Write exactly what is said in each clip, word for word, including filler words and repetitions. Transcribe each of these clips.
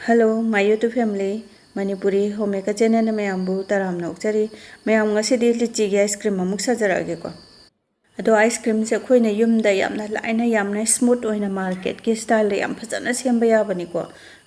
Hello, my YouTube family, Manipuri Homemaker channelꯅ ꯃꯌꯥꯝꯕꯨ ꯇꯔꯥꯝꯅ ꯑꯣꯛꯆꯔꯤ꯫ ꯃꯌꯥꯝ, ꯉꯁꯤꯗꯤ ꯂꯤꯆꯤꯒꯤ ice cream ꯑꯃꯨꯛ ꯁꯥꯖꯔꯛꯑꯒꯦꯀꯣ꯫ ꯑꯗꯣ ice creamꯁꯦ ꯑꯩꯈꯣꯏꯅ ꯌꯨꯝꯗ ꯌꯥꯝꯅ ꯂꯥꯏꯅ, ꯌꯥꯝꯅ smooth ꯑꯣꯏꯅ marketꯀꯤ styleꯗ ꯌꯥꯝ ꯐꯖꯅ ꯁꯦꯝꯕ ꯌꯥꯕꯅꯤꯀꯣ꯫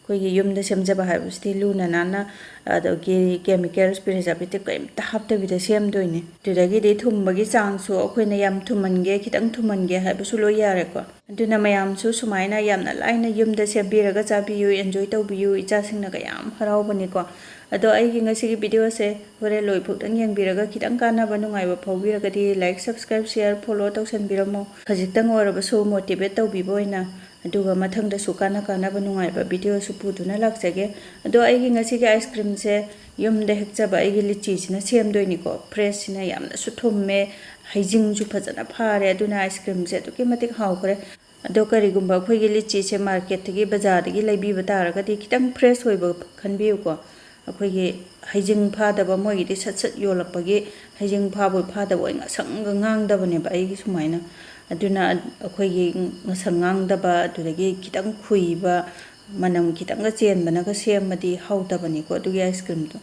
ꯑꯩꯈꯣꯏꯒꯤ ꯌꯨꯝꯗ ꯁꯦꯝꯖꯕ ꯍꯥꯏꯕꯁꯤꯗꯤ ꯂꯨꯅ ꯅꯥꯟꯅ, ꯑꯗꯒꯤ chemicals, preservative ꯀꯔꯤꯝꯇ ꯍꯥꯞꯇꯕꯤꯗ ꯁꯦꯝꯗꯣꯏꯅꯦ꯫ ꯑꯗꯨꯗꯒꯤꯗꯤ ꯊꯨꯝꯕꯒꯤ ꯆꯥꯡꯁꯨ ꯑꯩꯈꯣꯏꯅ ꯌꯥꯝ ꯊꯨꯝꯍꯟꯒꯦ, ꯈꯤꯇꯪ ꯊꯨꯝꯍꯟꯒꯦ ꯍꯥꯏꯕꯁꯨ ꯂꯣꯏ ꯌꯥꯔꯦꯀꯣ꯫ ꯑꯗꯨꯅ ꯃꯌꯥꯝꯁꯨ ꯁꯨꯃꯥꯏꯅ ꯌꯥꯝꯅ ꯂꯥꯏꯅ ꯌꯨꯝꯗ ꯁꯦꯝꯕꯤꯔꯒ ꯆꯥꯕꯤꯌꯨ, enjoy ꯇꯧꯕꯤꯌꯨ, ꯏꯆꯥꯁꯤꯡꯅ ꯀꯌꯥꯝ ꯍꯔꯥꯎꯕꯅꯤꯀꯣ꯫ ꯑꯗꯣ ꯑꯩꯒꯤ ꯉꯁꯤꯒꯤ videoꯁꯦ ꯍꯣꯔꯦꯟ ꯂꯣꯏꯐꯥꯎꯗꯪ ꯌꯦꯡꯕꯤꯔꯒ ꯈꯤꯇꯪ ꯀꯥꯟꯅꯕ, ꯅꯨꯡꯉꯥꯏꯕ ꯐꯥꯎꯕꯤꯔꯒꯗꯤ like, subscribe, share, follow ꯇꯧꯁꯟꯕꯤꯔꯝꯃꯣ꯫ ꯈꯖꯤꯛꯇꯪ ꯑꯣꯏꯔꯕꯁꯨ motivate ꯇꯧꯕꯤꯕ ꯑꯣꯏꯅ꯫ ꯑꯗꯨꯒ ꯃꯊꯪꯗꯁꯨ ꯀꯥꯟꯅ ꯀꯥꯟꯅꯕ ꯅꯨꯡꯉꯥꯏꯕ videoꯁꯨ ꯄꯨꯗꯨꯅ ꯂꯥꯛꯆꯒꯦ꯫ ꯑꯗꯣ ꯑꯩꯒꯤ ꯉꯁꯤꯒꯤ ice creamꯁꯦ ꯌꯨꯝꯗ ꯍꯦꯛꯆꯕ ꯑꯩꯒꯤ ꯂꯤꯆꯤꯁꯤꯅ ꯁꯦꯝꯗꯣꯏꯅꯤꯀꯣ꯫ Freshꯁꯤꯅ ꯌꯥꯝꯅꯁꯨ ꯊꯨꯝꯃꯦ, ꯍꯩꯖꯤꯡꯁꯨ ꯐꯖꯅ ꯐꯥꯔꯦ, ꯑꯗꯨꯅ ice creamꯁꯦ ꯑꯗꯨꯛꯀꯤ ꯃꯇꯤꯛ ꯍꯥꯎꯈ꯭ꯔꯦ꯫ ꯑꯗꯣ ꯀꯔꯤꯒꯨꯝꯕ ꯑꯩꯈꯣꯏꯒꯤ ꯂꯤꯆꯤꯁꯦ marketꯇꯒꯤ, ꯕꯖꯥꯔꯗꯒꯤ ꯂꯩꯕꯤꯕ ꯇꯥꯔꯒꯗꯤ ꯈꯤꯇꯪ fresh ꯑꯣꯏꯕ ꯈꯟꯕꯤꯌꯨꯀꯣ꯫ ꯑꯩꯈꯣꯏꯒꯤ ꯍꯩꯖꯤꯡ ꯐꯥꯗꯕ, ꯃꯣꯏꯒꯤꯗꯤ ꯁꯠ ꯁꯠ ꯌꯣꯜꯂꯛꯄꯒꯤ ꯍꯩꯖꯤꯡ ꯐꯥꯕꯣꯏ ꯐꯥꯗꯕꯣꯏ ꯉꯁꯪꯒ ꯉꯥꯡꯗꯕꯅꯦꯕ ꯑꯩꯒꯤ ꯁꯨꯃꯥꯏꯅ꯫ ꯑꯗꯨꯅ ꯑꯩꯈꯣꯏꯒꯤ ꯉꯁꯪ ꯉꯥꯡꯗꯕ, ꯑꯗꯨꯗꯒꯤ ꯈꯤꯇꯪ ꯈꯨꯏꯕ, ꯃꯅꯝ ꯈꯤꯇꯪꯒ ꯆꯦꯟꯕꯅꯒ ꯁꯦꯝꯃꯗꯤ ꯍꯥꯎꯇꯕꯅꯤꯀꯣ ꯑꯗꯨꯒꯤ ice creamꯗꯣ꯫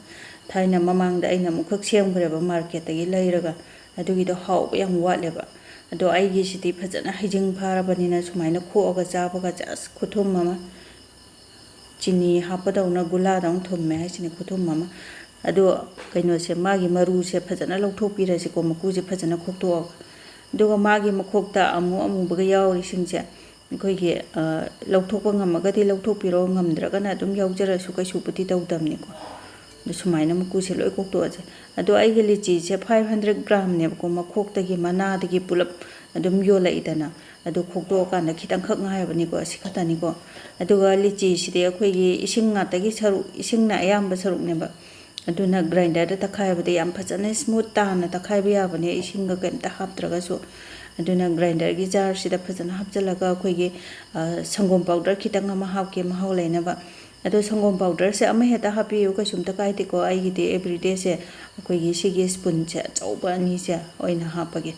ꯊꯥꯏꯅ ꯃꯃꯥꯡꯗ ꯑꯩꯅ ꯑꯃꯨꯛꯈꯛ ꯁꯦꯝꯈ꯭ꯔꯦꯕ marketꯇꯒꯤ ꯂꯩꯔꯒ, ꯑꯗꯨꯒꯤꯗꯣ ꯍꯥꯎꯕ ꯌꯥꯝ ꯋꯥꯠꯂꯦꯕ꯫ ꯑꯗꯣ ꯑꯩꯒꯤꯁꯤꯗꯤ ꯐꯖꯅ ꯍꯩꯖꯤꯡ ꯐꯥꯔꯕꯅꯤꯅ ꯁꯨꯃꯥꯏꯅ ꯈꯣꯛꯑꯒ ꯆꯥꯕꯒ just ꯈꯨꯊꯨꯝ ꯑꯃ꯫ ꯆꯤꯅꯤ ꯍꯥꯞꯄꯗꯧꯅ ꯒꯨꯂꯥꯗꯧꯅ ꯊꯨꯝꯃꯦ ꯍꯥꯏꯁꯤꯅꯦ, ꯈꯨꯊꯨꯝ ꯑꯃ꯫ ꯑꯗꯣ ꯀꯩꯅꯣꯁꯦ, ꯃꯥꯒꯤ ꯃꯔꯨꯁꯦ ꯐꯖꯅ ꯂꯧꯊꯣꯛꯄꯤꯔꯁꯤꯀꯣ, ꯃꯀꯨꯁꯦ ꯐꯖꯅ ꯈꯣꯛꯇꯣꯛꯑꯒ꯫ ꯑꯗꯨꯒ ꯃꯥꯒꯤ ꯃꯈꯣꯛꯇ ꯑꯃꯨ ꯑꯃꯨꯕꯒ ꯌꯥꯎꯔꯤꯁꯤꯡꯁꯦ ꯑꯩꯈꯣꯏꯒꯤ, ꯑ, ꯂꯧꯊꯣꯛꯄ ꯉꯝꯃꯒꯗꯤ ꯂꯧꯊꯣꯛꯄꯤꯔꯣ, ꯉꯝꯗ꯭ꯔꯒꯅ ꯑꯗꯨꯝ ꯌꯥꯎꯖꯔꯁꯨ ꯀꯩꯁꯨꯕꯨꯗꯤ ꯇꯧꯗꯕꯅꯤꯀꯣ꯫ ꯑꯗꯣ ꯁꯨꯃꯥꯏꯅ ꯃꯀꯨꯁꯦ ꯂꯣꯏ ꯈꯣꯛꯇꯣꯛꯑꯁꯦ꯫ ꯑꯗꯣ ꯑꯩꯒꯤ ꯂꯤꯆꯤꯁꯦ five hundred gramꯅꯦꯕꯀꯣ, ꯃꯈꯣꯛꯇꯒꯤ ꯃꯅꯥꯗꯒꯤ ꯄꯨꯂꯞ ꯑꯗꯨꯝ ꯌꯣꯜꯂꯛꯏꯗꯅ꯫ ꯑꯗꯨ ꯈꯣꯛꯇꯣꯛꯑꯀꯥꯟꯗ ꯈꯤꯇꯪꯈꯛ ꯉꯥꯏꯔꯕꯅꯤꯀꯣ, ꯑꯁꯤ ꯈꯛꯇꯅꯤꯀꯣ꯫ ꯑꯗꯨꯒ ꯂꯤꯆꯤꯁꯤꯗꯤ ꯑꯩꯈꯣꯏꯒꯤ ꯏꯁꯤꯡ ꯉꯥꯛꯇꯒꯤ ꯁꯔꯨꯛ, ꯏꯁꯤꯡꯅ ꯑꯌꯥꯝꯕ ꯁꯔꯨꯛꯅꯦꯕ꯫ ꯑꯗꯨꯅ grinderꯗ ꯇꯛꯈꯥꯏꯕꯗ ꯌꯥꯝ ꯐꯖꯅ smooth ꯇꯥꯅ ꯇꯛꯈꯥꯏꯕ ꯌꯥꯕꯅꯦ, ꯏꯁꯤꯡꯒ ꯀꯩꯝꯇ ꯍꯥꯞꯇ꯭ꯔꯒꯁꯨ꯫ ꯑꯗꯨꯅ grinderꯒꯤ jarꯁꯤꯗ ꯐꯖꯅ ꯍꯥꯞꯆꯤꯜꯂꯒ ꯑꯩꯈꯣꯏꯒꯤ, ꯑ, ꯁꯪꯒꯣꯝ powder ꯈꯤꯇꯪ ꯑꯃ ꯍꯥꯞꯀꯦ, ꯃꯍꯥꯎ ꯂꯩꯅꯕ꯫ ꯑꯗꯣ ꯁꯪꯒꯣꯝ powderꯁꯦ ꯑꯃ ꯍꯦꯛꯇ ꯍꯥꯞꯄꯤꯌꯨ, ꯀꯩꯁꯨꯝꯇ ꯀꯥꯏꯗꯦꯀꯣ꯫ ꯑꯩꯒꯤꯗꯤ everydayꯁꯦ ꯑꯩꯈꯣꯏꯒꯤ ꯁꯤꯒꯤ spoonꯁꯦ ꯑꯆꯧꯕ ꯑꯅꯤꯁꯦ ꯑꯣꯏꯅ ꯍꯥꯞꯄꯒꯦ꯫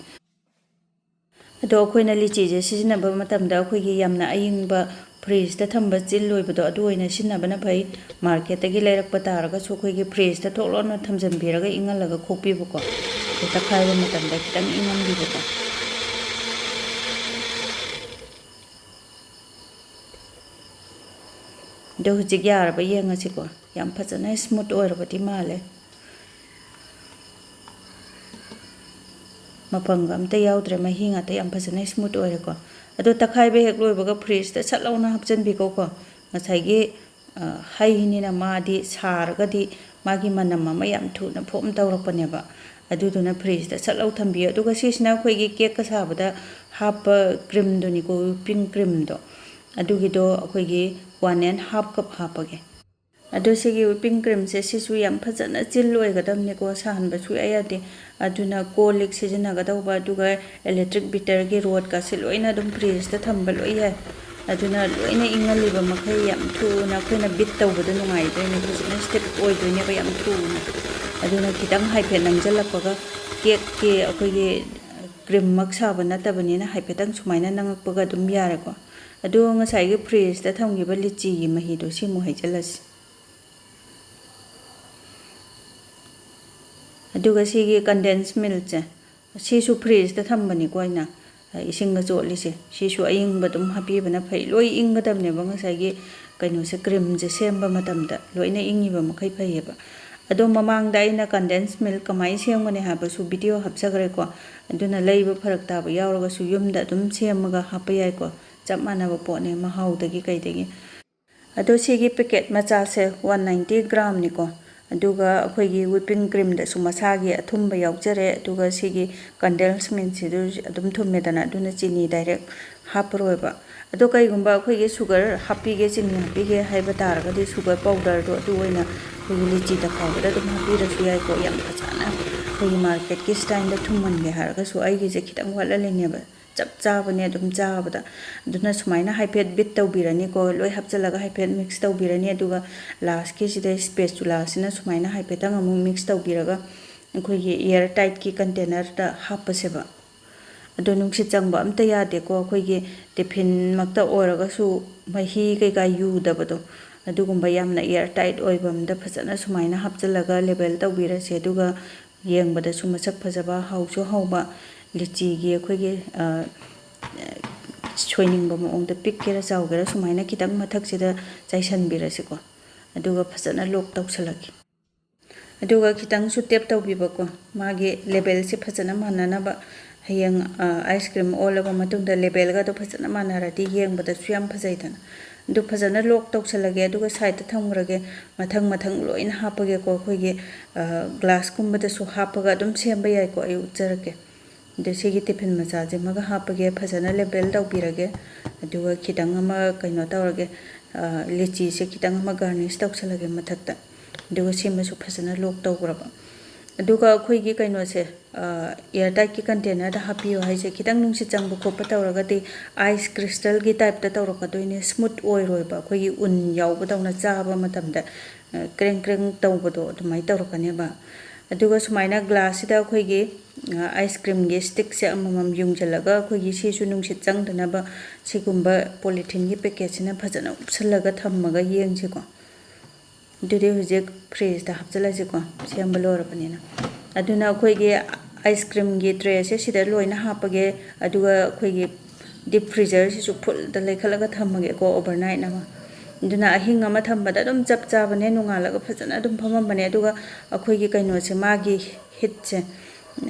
ꯑꯗꯣ ꯑꯩꯈꯣꯏꯅ ꯂꯤꯆꯤꯁꯦ ꯁꯤꯖꯤꯟꯅꯕ ꯃꯇꯝꯗ ꯑꯩꯈꯣꯏꯒꯤ ꯌꯥꯝꯅ ꯑꯏꯪꯕ ꯐ꯭ꯔꯤꯖꯇ ꯊꯝꯕ ꯆꯤꯜ ꯑꯣꯏꯕꯗꯣ ꯑꯗꯨ ꯑꯣꯏꯅ ꯁꯤꯖꯤꯟꯅꯕꯅ ꯐꯩ꯫ ꯃꯥꯔꯀꯦꯠꯇꯒꯤ ꯂꯩꯔꯛꯄ ꯇꯥꯔꯒꯁꯨ ꯑꯩꯈꯣꯏꯒꯤ ꯐ꯭ꯔꯤꯖꯇ ꯊꯣꯛ ꯂꯣꯟꯅ ꯊꯝꯖꯤꯟꯕꯤꯔꯒ ꯏꯪꯍꯜꯂꯒ ꯈꯣꯛꯄꯤꯕꯀꯣ꯫ ꯑꯗꯨ ꯇꯛꯈꯥꯏꯕ ꯃꯇꯝꯗ ꯈꯤꯇꯪ ꯏꯪꯍꯟꯕꯤꯕꯀꯣ꯫ ꯑꯗꯣ ꯍꯧꯖꯤꯛ ꯌꯥꯔꯕ ꯌꯦꯡꯉꯁꯤꯀꯣ꯫ ꯌꯥꯝ ꯐꯖꯅ ꯁ꯭ꯃꯨꯠ ꯑꯣꯏꯔꯕꯗꯤ ꯃꯥꯜꯂꯦ꯫ ꯃꯄꯪꯒ ꯑꯝꯇ ꯌꯥꯎꯗ꯭ꯔꯦ, ꯃꯍꯤ ꯉꯥꯛꯇ, ꯌꯥꯝ ꯐꯖꯅ ꯁ꯭ꯃꯨꯠ ꯑꯣꯏꯔꯦꯀꯣ꯫ ꯑꯗꯣ ꯇꯛꯈꯥꯏꯕ ꯍꯦꯛ ꯂꯣꯏꯕꯒ ꯐ꯭ꯔꯤꯖꯇ ꯁꯠ ꯂꯥꯎꯅ ꯍꯥꯞꯆꯤꯟꯕꯤꯀꯣꯀꯣ꯫ ꯉꯁꯥꯏꯒꯤ, ꯑ, ꯍꯩꯅꯤꯅ ꯃꯥꯗꯤ ꯁꯥꯔꯒꯗꯤ ꯃꯥꯒꯤ ꯃꯅꯝ ꯑꯃ ꯌꯥꯝ ꯊꯨꯅ ꯐꯣꯝ ꯇꯧꯔꯛꯄꯅꯦꯕ꯫ ꯑꯗꯨꯗꯨꯅ ꯐ꯭ꯔꯤꯖꯇ ꯁꯠ ꯂꯧ ꯊꯝꯕꯤꯌꯨ꯫ ꯑꯗꯨꯒ ꯁꯤꯁꯤꯅ ꯑꯩꯈꯣꯏꯒꯤ ꯀꯦꯛꯀ ꯁꯥꯕꯗ ꯍꯥꯞꯄ ꯀ꯭ꯔꯤꯝꯗꯨꯅꯤꯀꯣ, ꯋꯤꯄꯤꯡ ꯀ꯭ꯔꯤꯝꯗꯣ꯫ ꯑꯗꯨꯒꯤꯗꯣ ꯑꯩꯈꯣꯏꯒꯤ ꯋꯥꯟ ꯑꯦꯟ ꯍꯥꯐ ꯀꯞ ꯍꯥꯞꯄꯒꯦ꯫ ꯑꯗꯣ ꯁꯤꯒꯤ ꯋꯤꯄꯤꯡ ꯀ꯭ꯔꯤꯝꯁꯦ ꯁꯤꯁꯨ ꯌꯥꯝ ꯐꯖꯅ ꯆꯤꯜ ꯑꯣꯏꯒꯗꯕꯅꯤꯀꯣ, ꯁꯥꯍꯟꯕ ꯁꯨꯡꯌꯥ ꯌꯥꯗꯦ꯫ ꯑꯗꯨꯅ ꯀꯣꯜ ꯂꯤꯛ ꯁꯤꯖꯤꯟꯅꯒꯗꯧꯕ, ꯑꯗꯨꯒ ꯏꯂꯦꯛꯇ꯭ꯔꯤꯛ ꯕꯤꯇꯔꯒꯤ ꯔꯣꯗꯀꯁꯦ ꯂꯣꯏꯅ ꯑꯗꯨꯝ ꯐ꯭ꯔꯤꯖꯇ ꯊꯝꯕ ꯂꯣꯏ ꯌꯥꯏ꯫ ꯑꯗꯨꯅ ꯂꯣꯏꯅ ꯏꯪꯍꯜꯂꯤꯕ ꯃꯈꯩ ꯌꯥꯝ ꯊꯨꯅ ꯑꯩꯈꯣꯏꯅ ꯕꯤꯠ ꯇꯧꯕꯗ ꯅꯨꯡꯉꯥꯏꯗꯣꯏꯅꯦ, ꯐꯖꯅ ꯁ꯭ꯇꯤꯐ ꯑꯣꯏꯗꯣꯏꯅꯦꯕ ꯌꯥꯝ ꯊꯨꯅ꯫ ꯑꯗꯨꯅ ꯈꯤꯇꯪ ꯍꯥꯏꯐꯦꯠ ꯅꯝꯁꯤꯜꯂꯛꯄꯒ ꯀꯦꯛꯀꯤ ꯑꯩꯈꯣꯏꯒꯤ ꯀ꯭ꯔꯤꯝꯃꯛ ꯁꯥꯕ ꯅꯠꯇꯕꯅꯤꯅ ꯍꯥꯏꯐꯦꯠꯇꯪ ꯁꯨꯃꯥꯏꯅ ꯅꯪꯉꯛꯄꯒ ꯑꯗꯨꯝ ꯌꯥꯔꯦꯀꯣ꯫ ꯑꯗꯨ ꯉꯁꯥꯏꯒꯤ ꯐ꯭ꯔꯤꯖꯇ ꯊꯝꯈꯤꯕ ꯂꯤꯆꯤꯒꯤ ꯃꯍꯤꯗꯣ ꯁꯤꯃꯨꯛ ꯍꯩꯖꯤꯜꯂꯁꯤ꯫ ꯑꯗꯨꯒ ꯁꯤꯒꯤ ꯀꯟꯗꯦꯟꯁ ꯃꯤꯜꯛꯁꯦ, ꯁꯤꯁꯨ ꯐ꯭ꯔꯤꯖꯇ ꯊꯝꯕꯅꯤꯀꯣ ꯑꯩꯅ, ꯏꯁꯤꯡꯒ ꯆꯣꯠꯂꯤꯁꯦ꯫ ꯁꯤꯁꯨ ꯑꯏꯪꯕ ꯑꯗꯨꯝ ꯍꯥꯞꯄꯤꯕꯅ ꯐꯩ꯫ ꯂꯣꯏ ꯏꯪꯒꯗꯕꯅꯦꯕ ꯉꯁꯥꯏꯒꯤ ꯀꯩꯅꯣꯁꯦ, ꯀ꯭ꯔꯤꯝꯁꯦ ꯁꯦꯝꯕ ꯃꯇꯝꯗ ꯂꯣꯏꯅ ꯏꯪꯉꯤꯕ ꯃꯈꯩ ꯐꯩꯌꯦꯕ꯫ ꯑꯗꯣ ꯃꯃꯥꯡꯗ ꯑꯩꯅ ꯀꯟꯗꯦꯟꯁ ꯃꯤꯜꯛ ꯀꯃꯥꯏꯅ ꯁꯦꯝꯒꯅꯤ ꯍꯥꯏꯕꯁꯨ ꯚꯤꯗꯤꯑꯣ ꯍꯥꯞꯆꯈ꯭ꯔꯦꯀꯣ꯫ ꯑꯗꯨꯅ ꯂꯩꯕ ꯐꯔꯛ ꯇꯥꯕ ꯌꯥꯎꯔꯒꯁꯨ ꯌꯨꯝꯗ ꯑꯗꯨꯝ ꯁꯦꯝꯃꯒ ꯍꯥꯞꯄ ꯌꯥꯏꯀꯣ꯫ ꯆꯞ ꯃꯥꯟꯅꯕ ꯄꯣꯠꯅꯦ ꯃꯍꯥꯎꯗꯒꯤ ꯀꯩꯗꯒꯤ꯫ ꯑꯗꯣ ꯁꯤꯒꯤ ꯄꯦꯀꯦꯠ ꯃꯆꯥꯁꯦ ꯋꯥꯟ ꯅꯥꯏꯟꯇꯤ ꯒ꯭ꯔꯥꯝꯅꯤꯀꯣ꯫ ꯑꯗꯨꯒ ꯑꯩꯈꯣꯏꯒꯤ ꯋꯤꯄꯤꯡ ꯀ꯭ꯔꯤꯝꯗꯁꯨ ꯃꯁꯥꯒꯤ ꯑꯊꯨꯝꯕ ꯌꯥꯎꯖꯔꯦ꯫ ꯑꯗꯨꯒ ꯁꯤꯒꯤ ꯀꯟꯗꯦꯟꯁ ꯃꯤꯜꯛꯁꯤꯗ ꯑꯗꯨꯝ ꯊꯨꯝꯃꯦꯗꯅ, ꯑꯗꯨꯅ ꯆꯤꯅꯤ ꯗꯥꯏꯔꯦꯛ ꯍꯥꯞꯄꯔꯣꯏꯕ꯫ ꯑꯗꯣ ꯀꯩꯒꯨꯝꯕ ꯑꯩꯈꯣꯏꯒꯤ ꯁꯨꯒꯔ ꯍꯥꯞꯄꯤꯒꯦ, ꯆꯤꯅꯤ ꯍꯥꯞꯄꯤꯒꯦ ꯍꯥꯏꯕ ꯇꯥꯔꯒꯗꯤ ꯁꯨꯒꯔ ꯄꯥꯎꯗꯔꯗꯣ ꯑꯗꯨ ꯑꯣꯏꯅ ꯑꯩꯈꯣꯏꯒꯤ ꯂꯤꯆꯤ ꯇꯛꯈꯥꯏꯕꯗ ꯑꯗꯨꯝ ꯍꯥꯞꯄꯤꯔꯁꯨ ꯌꯥꯏꯀꯣ꯫ ꯌꯥꯝ ꯐꯖꯅ ꯑꯩꯈꯣꯏꯒꯤ ꯃꯥꯔꯀꯦꯠꯀꯤ ꯁ꯭ꯇꯥꯏꯜꯗ ꯊꯨꯝꯍꯟꯒꯦ ꯍꯥꯏꯔꯒꯁꯨ ꯑꯩꯒꯤꯁꯦ ꯈꯤꯇꯪ ꯋꯥꯠꯍꯜꯂꯤꯅꯦꯕ꯫ ꯆꯞ ꯆꯥꯕꯅꯦ ꯑꯗꯨꯝ ꯆꯥꯕꯗ꯫ ꯑꯗꯨꯅ ꯁꯨꯃꯥꯏꯅ ꯍꯥꯏꯐꯦꯠ ꯕꯤꯠ ꯇꯧꯕꯤꯔꯅꯤꯀꯣ, ꯂꯣꯏ ꯍꯥꯞꯆꯤꯜꯂꯒ ꯍꯥꯏꯐꯦꯠ ꯃꯤꯛꯁ ꯇꯧꯕꯤꯔꯅꯤ꯫ ꯑꯗꯨꯒ ꯂꯥꯁꯀꯤꯁꯤꯗ ꯁ꯭ꯄꯦꯆꯨꯂꯥꯁꯤꯅ ꯁꯨꯃꯥꯏꯅ ꯍꯥꯏꯐꯦꯠꯇꯪ ꯑꯃꯨꯛ ꯃꯤꯛꯁ ꯇꯧꯕꯤꯔꯒ ꯑꯩꯈꯣꯏꯒꯤ ꯏꯌꯔ ꯇꯥꯏꯠꯀꯤ ꯀꯟꯇꯦꯅꯔꯗ ꯍꯥꯞꯄꯁꯦꯕ꯫ ꯑꯗꯣ ꯅꯨꯡꯁꯤꯠ ꯆꯪꯕ ꯑꯝꯇ ꯌꯥꯗꯦꯀꯣ꯫ ꯑꯩꯈꯣꯏꯒꯤ ꯇꯤꯐꯤꯟꯃꯛꯇ ꯑꯣꯏꯔꯒꯁꯨ ꯃꯍꯤ ꯀꯩꯀꯥ ꯌꯨꯗꯕꯗꯣ, ꯑꯗꯨꯒꯨꯝꯕ ꯌꯥꯝꯅ air tight ꯑꯣꯏꯕ ꯑꯝꯗ ꯐꯖꯅ ꯁꯨꯃꯥꯏꯅ ꯍꯥꯞꯆꯤꯜꯂꯒ label ꯇꯧꯕꯤꯔꯁꯦ꯫ ꯑꯗꯨꯒ ꯌꯦꯡꯕꯗꯁꯨ ꯃꯁꯛ ꯐꯖꯕ, ꯍꯥꯎꯁꯨ ꯍꯥꯎꯕ, ꯂꯤꯆꯤꯒꯤ ꯑꯩꯈꯣꯏꯒꯤ, ꯑ, ꯁꯣꯏꯅꯤꯡꯕ ꯃꯑꯣꯡꯗ ꯄꯤꯛꯀꯦꯔꯥ ꯆꯥꯎꯒꯦꯔꯥ ꯁꯨꯃꯥꯏꯅ ꯈꯤꯇꯪ ꯃꯊꯛꯁꯤꯗ ꯆꯥꯏꯁꯟꯕꯤꯔꯁꯤꯀꯣ꯫ ꯑꯗꯨꯒ ꯐꯖꯅ lock ꯇꯧꯁꯜꯂꯒꯦ꯫ ꯑꯗꯨꯒ ꯈꯤꯇꯪꯁꯨ tape ꯇꯧꯕꯤꯕꯀꯣ, ꯃꯥꯒꯤ labelꯁꯦ ꯐꯖꯅ ꯃꯥꯟꯅꯅꯕ꯫ ꯍꯌꯦꯡ, ꯑ, ice cream ꯑꯣꯜꯂꯕ ꯃꯇꯨꯡꯗ labelꯒꯗꯣ ꯐꯖꯅ ꯃꯥꯟꯅꯔꯗꯤ ꯌꯦꯡꯕꯗꯁꯨ ꯌꯥꯝ ꯐꯖꯩꯗꯅ꯫ ꯑꯗꯨ ꯐꯖꯅ lock ꯇꯧꯁꯜꯂꯒꯦ, ꯑꯗꯨꯒ sideꯇ ꯊꯝꯈ꯭ꯔꯒꯦ꯫ ꯃꯊꯪ ꯃꯊꯪ ꯂꯣꯏꯅ ꯍꯥꯞꯄꯒꯦꯀꯣ꯫ ꯑꯩꯈꯣꯏꯒꯤ, ꯑ, glassꯀꯨꯝꯕꯗꯁꯨ ꯍꯥꯞꯄꯒ ꯑꯗꯨꯝ ꯁꯦꯝꯕ ꯌꯥꯏꯀꯣ, ꯑꯩ ꯎꯠꯆꯔꯛꯀꯦ꯫ ꯑꯗꯨ ꯁꯤꯒꯤ ꯇꯤꯐꯤꯟ ꯃꯆꯥꯁꯤꯃꯒ ꯍꯥꯞꯄꯒꯦ, ꯐꯖꯅ label ꯇꯧꯕꯤꯔꯒꯦ꯫ ꯑꯗꯨꯒ ꯈꯤꯇꯪ ꯑꯃ ꯀꯩꯅꯣ ꯇꯧꯔꯒꯦ, ꯑ, ꯂꯤꯆꯤꯁꯦ ꯈꯤꯇꯪ ꯑꯃ garnish ꯇꯧꯁꯜꯂꯒꯦ ꯃꯊꯛꯇ꯫ ꯑꯗꯨꯒ ꯁꯤꯃꯁꯨ ꯐꯖꯅ lock ꯇꯧꯈ꯭ꯔꯕ꯫ ꯑꯗꯨꯒ ꯑꯩꯈꯣꯏꯒꯤ ꯀꯩꯅꯣꯁꯦ, ꯑ, air tightꯀꯤ containerꯗ ꯍꯥꯞꯄꯤꯌꯨ ꯍꯥꯏꯁꯦ, ꯈꯤꯇꯪ ꯅꯨꯡꯁꯤꯠ ꯆꯪꯕ ꯈꯣꯠꯄ ꯇꯧꯔꯒꯗꯤ ice crystalꯒꯤ typeꯇ ꯇꯧꯔꯛꯀꯗꯣꯏꯅꯦ, smooth ꯑꯣꯏꯔꯣꯏꯕ꯫ ꯑꯩꯈꯣꯏꯒꯤ ꯎꯟ ꯌꯥꯎꯕꯗꯧꯅ ꯆꯥꯕ ꯃꯇꯝꯗ, ꯑ, ꯀ꯭ꯔꯦꯡ ꯀ꯭ꯔꯦꯡ ꯇꯧꯕꯗꯣ ꯑꯗꯨꯃꯥꯏꯅ ꯇꯧꯔꯛꯀꯅꯦꯕ꯫ ꯑꯗꯨꯒ ꯁꯨꯃꯥꯏꯅ glassꯁꯤꯗ ꯑꯩꯈꯣꯏꯒꯤ, ꯑ, ice creamꯒꯤ stickꯁꯦ ꯑꯃꯃꯝ ꯌꯨꯡꯁꯤꯜꯂꯒ, ꯑꯩꯈꯣꯏꯒꯤ ꯁꯤꯁꯨ ꯅꯨꯡꯁꯤꯠ ꯆꯪꯗꯅꯕ ꯁꯤꯒꯨꯝꯕ polytheneꯒꯤ packetꯁꯤꯅ ꯐꯖꯅ ꯎꯞꯁꯜꯂꯒ ꯊꯝꯃꯒ ꯌꯦꯡꯁꯤꯀꯣ꯫ ꯑꯗꯨꯗꯤ ꯍꯧꯖꯤꯛ fridgeꯇ ꯍꯥꯞꯆꯤꯜꯂꯁꯤꯀꯣ, ꯁꯦꯝꯕ ꯂꯣꯏꯔꯕꯅꯤꯅ꯫ ꯑꯗꯨꯅ ꯑꯩꯈꯣꯏꯒꯤ ice creamꯒꯤ trayꯁꯦ ꯁꯤꯗ ꯂꯣꯏꯅ ꯍꯥꯞꯄꯒꯦ, ꯑꯗꯨꯒ ꯑꯩꯈꯣꯏꯒꯤ deep freezerꯁꯤꯁꯨ fullꯗ ꯂꯩꯈꯠꯂꯒ ꯊꯝꯃꯒꯦꯀꯣ, overnight ꯑꯃ꯫ ꯑꯗꯨꯅ ꯑꯍꯤꯡ ꯑꯃ ꯊꯝꯕꯗ ꯑꯗꯨꯝ ꯆꯞ ꯆꯥꯕꯅꯦ, ꯅꯣꯡꯉꯥꯜꯂꯒ ꯐꯖꯅ ꯑꯗꯨꯝ ꯐꯝꯃꯝꯕꯅꯦ꯫ ꯑꯗꯨꯒ ꯑꯩꯈꯣꯏꯒꯤ ꯀꯩꯅꯣꯁꯦ, ꯃꯥꯒꯤ heatꯁꯦ,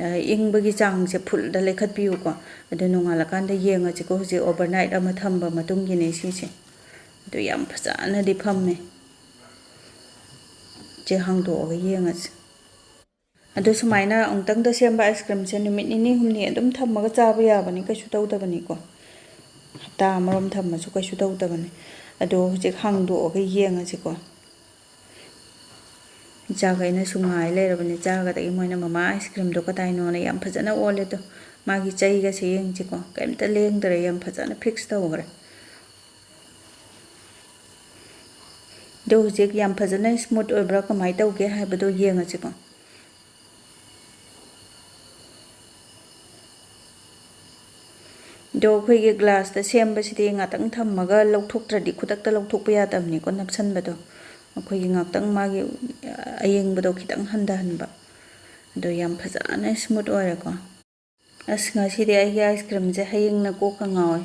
ꯑ, ꯏꯪꯕꯒꯤ ꯆꯥꯡꯁꯦ fullꯗ ꯂꯩꯈꯠꯄꯤꯌꯨꯀꯣ꯫ ꯑꯗꯨ ꯅꯣꯡꯉꯥꯜꯂꯀꯥꯟꯗ ꯌꯦꯡꯉꯁꯤꯀꯣ꯫ ꯍꯧꯖꯤꯛ overnight ꯑꯃ ꯊꯝꯕ ꯃꯇꯨꯡꯒꯤꯅꯦ ꯁꯤꯁꯦ꯫ ꯑꯗꯨ ꯌꯥꯝ ꯐꯖꯅꯗꯤ ꯐꯝꯃꯦ꯫ ꯁꯦ ꯍꯥꯡꯗꯣꯛꯑꯒ ꯌꯦꯡꯉꯁꯤ꯫ ꯑꯗꯣ ꯁꯨꯃꯥꯏꯅ ꯑꯃꯨꯛꯇꯪꯗ ꯁꯦꯝꯕ ice creamꯁꯦ ꯅꯨꯃꯤꯠ ꯅꯤꯅꯤ ꯍꯨꯝꯅꯤ ꯑꯗꯨꯝ ꯊꯝꯃꯒ ꯆꯥꯕ ꯌꯥꯕꯅꯤ, ꯀꯩꯁꯨ ꯇꯧꯗꯕꯅꯤꯀꯣ꯫ ꯍꯞꯇꯥ ꯑꯃꯔꯣꯝ ꯊꯝꯃꯁꯨ ꯀꯩꯁꯨ ꯇꯧꯗꯕꯅꯤ꯫ ꯑꯗꯣ ꯍꯧꯖꯤꯛ ꯍꯥꯡꯗꯣꯛꯑꯒ ꯌꯦꯡꯉꯁꯤꯀꯣ꯫ ꯏꯆꯥꯈꯩꯅꯁꯨ ꯉꯥꯏ ꯂꯩꯔꯕꯅꯤ ꯆꯥꯒꯗꯒꯤ꯫ ꯃꯣꯏꯅ "ꯃꯃꯥ, ice creamꯗꯣ ꯀꯗꯥꯏꯅꯣꯅ?" ꯌꯥꯝ ꯐꯖꯅ ꯑꯣꯜꯂꯦ꯫ ꯑꯗꯣ ꯃꯥꯒꯤ ꯆꯩꯒꯁꯦ ꯌꯦꯡꯁꯤꯀꯣ, ꯀꯩꯝꯇ ꯂꯦꯡꯗ꯭ꯔꯦ, ꯌꯥꯝ ꯐꯖꯅ fix ꯇꯧꯈ꯭ꯔꯦ꯫ ꯑꯗꯣ ꯍꯧꯖꯤꯛ ꯌꯥꯝ ꯐꯖꯅ smooth ꯑꯣꯏꯕ꯭ꯔꯥ, ꯀꯃꯥꯏꯅ ꯇꯧꯒꯦ ꯍꯥꯏꯕꯗꯣ ꯌꯦꯡꯉꯁꯤꯀꯣ꯫ ꯑꯗꯣ ꯑꯩꯈꯣꯏꯒꯤ ꯒ꯭ꯂꯥꯁꯇ ꯁꯦꯝꯕꯁꯤꯗꯤ ꯉꯥꯛꯇꯪ ꯊꯝꯃꯒ ꯂꯧꯊꯣꯛꯇ꯭ꯔꯗꯤ ꯈꯨꯗꯛꯇ ꯂꯧꯊꯣꯛꯄ ꯌꯥꯗꯕꯅꯤꯀꯣ, ꯅꯞꯁꯟꯕꯗꯣ꯫ ꯑꯩꯈꯣꯏꯒꯤ ꯉꯥꯛꯇꯪ ꯃꯥꯒꯤ ꯑꯌꯤꯡꯕꯗꯣ ꯈꯤꯇꯪ ꯍꯟꯊꯍꯟꯕ꯫ ꯑꯗꯣ ꯌꯥꯝ ꯐꯖꯅ smooth ꯑꯣꯏꯔꯦꯀꯣ꯫ ꯑꯁ, ꯉꯁꯤꯗꯤ ꯑꯩꯒꯤ ice creamꯁꯦ ꯍꯌꯤꯡꯅ ꯀꯣꯛꯀ ꯉꯥꯎꯋꯦ꯫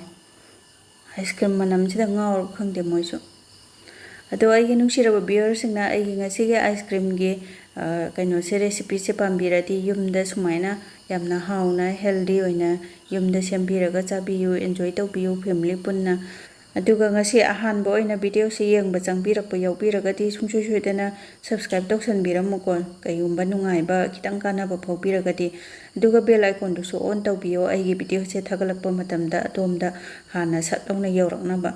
Ice cream ꯃꯅꯝꯁꯤꯗ ꯉꯥꯎꯔꯕ ꯈꯪꯗꯦ ꯃꯣꯏꯁꯨ꯫ ꯑꯗꯣ ꯑꯩꯒꯤ ꯅꯨꯡꯁꯤꯔꯕ viewerꯁꯤꯡꯅ ꯑꯩꯒꯤ ꯉꯁꯤꯒꯤ ice creamꯒꯤ, ꯑ, ꯀꯩꯅꯣꯁꯦ, recipeꯁꯦ ꯄꯥꯝꯕꯤꯔꯗꯤ ꯌꯨꯝꯗ ꯁꯨꯃꯥꯏꯅ ꯌꯥꯝꯅ ꯍꯥꯎꯅ healthy ꯑꯣꯏꯅ ꯌꯨꯝꯗ ꯁꯦꯝꯕꯤꯔꯒ ꯆꯥꯕꯤꯌꯨ, enjoy ꯇꯧꯕꯤꯌꯨ family ꯄꯨꯟꯅ꯫ ꯑꯗꯨꯒ ꯉꯁꯤ ꯑꯍꯥꯟꯕ ꯑꯣꯏꯅ videoꯁꯦ ꯌꯦꯡꯕ ꯆꯪꯕꯤꯔꯛꯄ ꯌꯥꯎꯕꯤꯔꯒꯗꯤ ꯁꯨꯡꯁꯣꯏ ꯁꯣꯏꯗꯅ subscribe ꯇꯧꯁꯟꯕꯤꯔꯝꯃꯨꯀꯣ꯫ ꯀꯩꯒꯨꯝꯕ ꯅꯨꯡꯉꯥꯏꯕ ꯈꯤꯇꯪ ꯀꯥꯟꯅꯕ ꯐꯥꯎꯕꯤꯔꯒꯗꯤ꯫ ꯑꯗꯨꯒ bell iconꯗꯨꯁꯨ on ꯇꯧꯕꯤꯌꯣ, ꯑꯩꯒꯤ videoꯁꯦ ꯊꯥꯒꯠꯂꯛꯄ ꯃꯇꯝꯗ ꯑꯗꯣꯝꯗ ꯍꯥꯟꯅ ꯁꯠ ꯂꯥꯎꯅ ꯌꯧꯔꯛꯅꯕ꯫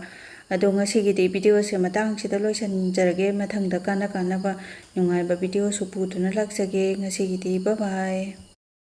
ꯑꯗꯣ ꯉꯁꯤꯒꯤꯗꯤ videoꯁꯦ ꯃꯇꯥꯡꯁꯤꯗ ꯂꯣꯏꯁꯤꯟꯖꯔꯒꯦ꯫ ꯃꯊꯪꯗ ꯀꯥꯟꯅ ꯀꯥꯟꯅꯕ ꯅꯨꯡꯉꯥꯏꯕ videoꯁꯨ ꯄꯨꯗꯨꯅ ꯂꯥꯛꯆꯒꯦ꯫ ꯉꯁꯤꯒꯤꯗꯤ bye bye꯫